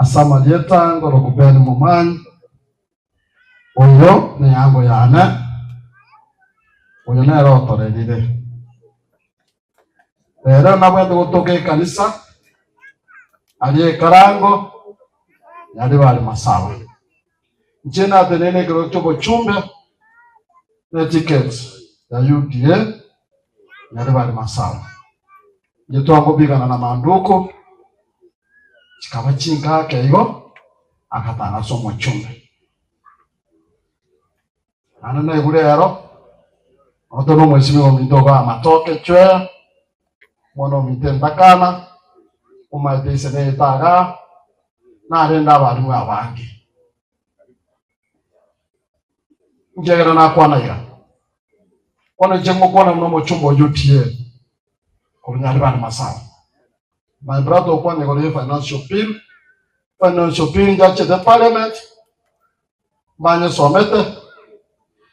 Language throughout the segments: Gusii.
Ase amarieta ngoroku Ben Momanyi, oyo neango yane, oyo nere otorerire. Rero nabwate gotoka ekanisa aria ekarango naria bare masaba. Inche nateneine ekerogo ki'obochumbe ne ticket ya UDA naria bare masaba. Inche twakobigana na manduku chikaba chinka ake igo agatara ase omochumbe. Naende naigure ero, ote nomoisimigwa ominto ogoa amatoke chwea, omwana ominto entakana, omaete ise neyete agaa, narende abalimu abange. Nkiagera nakwana iga, bono inche ngokwana buna omochumba o UDA korwa Nyaribari Masaba. My brother okwana igoro ye financial bill, financial bill njachete parliament, mbanyesomete,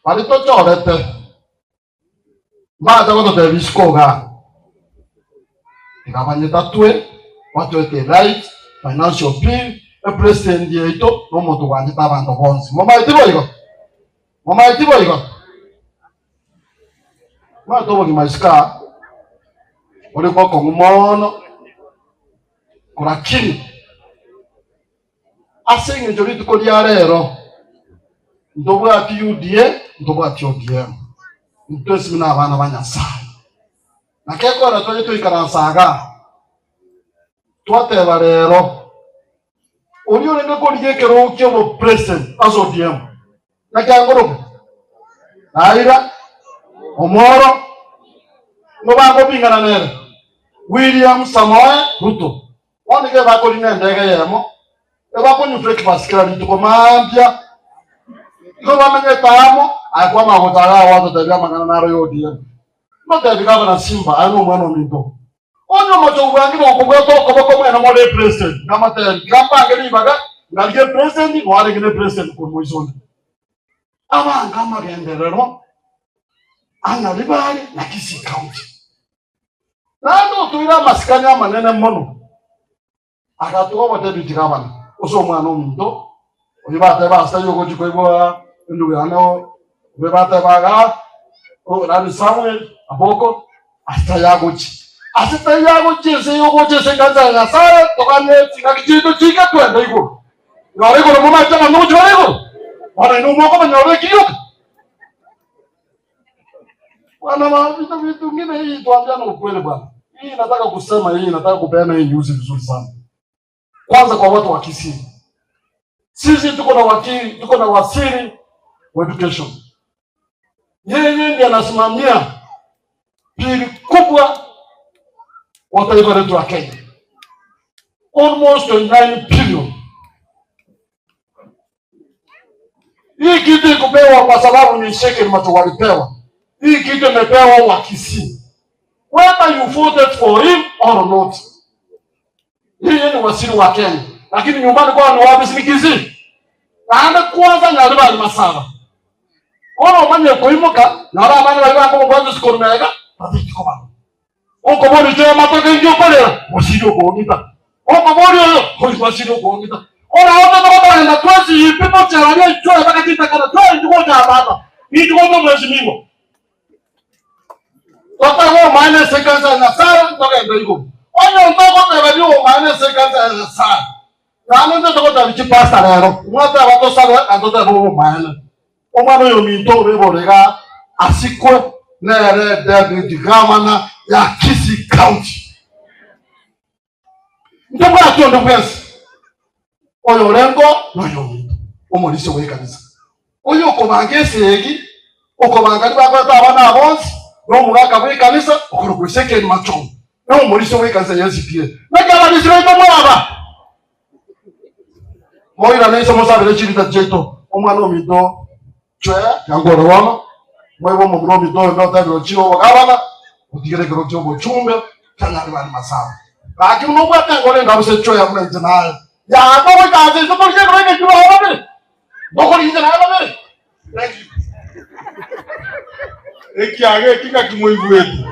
baria tochorete mbacha gototebia isiko igaa, tiga banyetatwe, batoete right financial bill, epresident yaito na omonto bwanchete abanto bonsi. Momaeti boigo? Momaeti boigo? Omanyete obogima isiko aa bore bokong'u mono, lakini Ase engencho rituko ria rero ntobwati UDA, ntobwati ODM, intwe ase buna abana ba Nyasaye. Naki ekogera twaye toikaransa igaa, twateba rero, oria orenge korigia ekerogo kia obopresident ase ODM, naki angoroke? Raila Omolo, nigo bagopingana nere, William Samoei Ruto. Bono nigo ebakorina endege eyemo, ebakonywa breakfast kera rituko mambia. Igo bamenyete amo, aye kwamanya gocha igaa gwatotebia amang'ana naro ya ODM. Ngotebi gavana Simba, aye nomwana ominto. Onye omochogu bwange gokobwata okoboko mwene more epresident, nkamotebi, tiga mbange ribaga, ngarigie epresident, noarenge ne president korwa moiso onde. Abange amagenderero a Nyaribari na Kisii County. Naende otoire amasikani amanene mono, agatoa obotebi gavana, ase omwana ominto, oyio bateba ase taiyo ogochia koigwa endugu yane obe bateba igaa, nani Samuel Aboko, ase taiyo agochia. Ase taiyo agochia ense eye ogocha ase ekanisa ya Nyasaye, toganie chingaki chiaito chiike twende igoro. Igoro igoro momache abanto gochia bare igoro? Bono inwe mokomanya ore ekirioka? Bwana wa vitu vitu vingine hii tuambiane ukweli bwana. Hii nataka kusema hii nataka kupeana hii news vizuri sana. Kwanza kwa watu wa Kisii. Sisi tuko na wakili, tuko na waziri wa education. Yeye ndiye anasimamia pili kubwa wa taifa letu la Kenya. Almost 29 billion. Hii kitu ikupewa kwa sababu ni shekeli macho walipewa. Hii kitu imepewa wa Kisii. Whether you voted for him or not. Yeye ni waziri wa Kenya. Lakini nyumbani kwao ni wapi? Si Kisii. Naende kwanza Nyaribari Masaba. Bono omanye koimoka naro abana baria bakobabwata isiko mega batiki kobaba. Okoboria inche amatoke inki okorera? Gosiri okong'ita. Okoboria oyo, oyo gwasiri okong'ita. Oraote togotogenda twensi ipi tocheraria inchwe mpaka chitakana twensi gocha tata. Ninki gocha omwesimigwa? Totebe omaene ase ekanisa ya Nyasaye ntogende igoro. Onye ntogoteba biomaene ase ekanisa ya Nyasaye, naende intwe togotebia chipastor rero, mwateba tosabe na totebe obomaene. Omwana oyo ominto obe iga asikwe nere Deputy Governor ya Kisii County. Ntobwati onde bwensi oyo orengo noyo ominto omorisia bw'ekanisa oyo okobanga esegi okobanga ribakorete abana aba bonsi na omogaka bw'ekanisa okorokwa Ezekiel Machongo na omorisia bw'ekanisa ya SDA. Naki abarisia baito mwaba Moirane inse mosabere chirita chiaito, omwana ominto chwe yankore bono, moibe omomura ominto oyo notebire ochire obogabana, otigere ekero ki'obochumbe kianyare bari masaba. Gaki buna obwate enkoro engabu se chwe buna inche naye, yaaka ogoika ase inse torigie ekero egechwe baye babere, ndokorigia inche naye babere. Thank you. Ekiaga eki ngaki moigwete.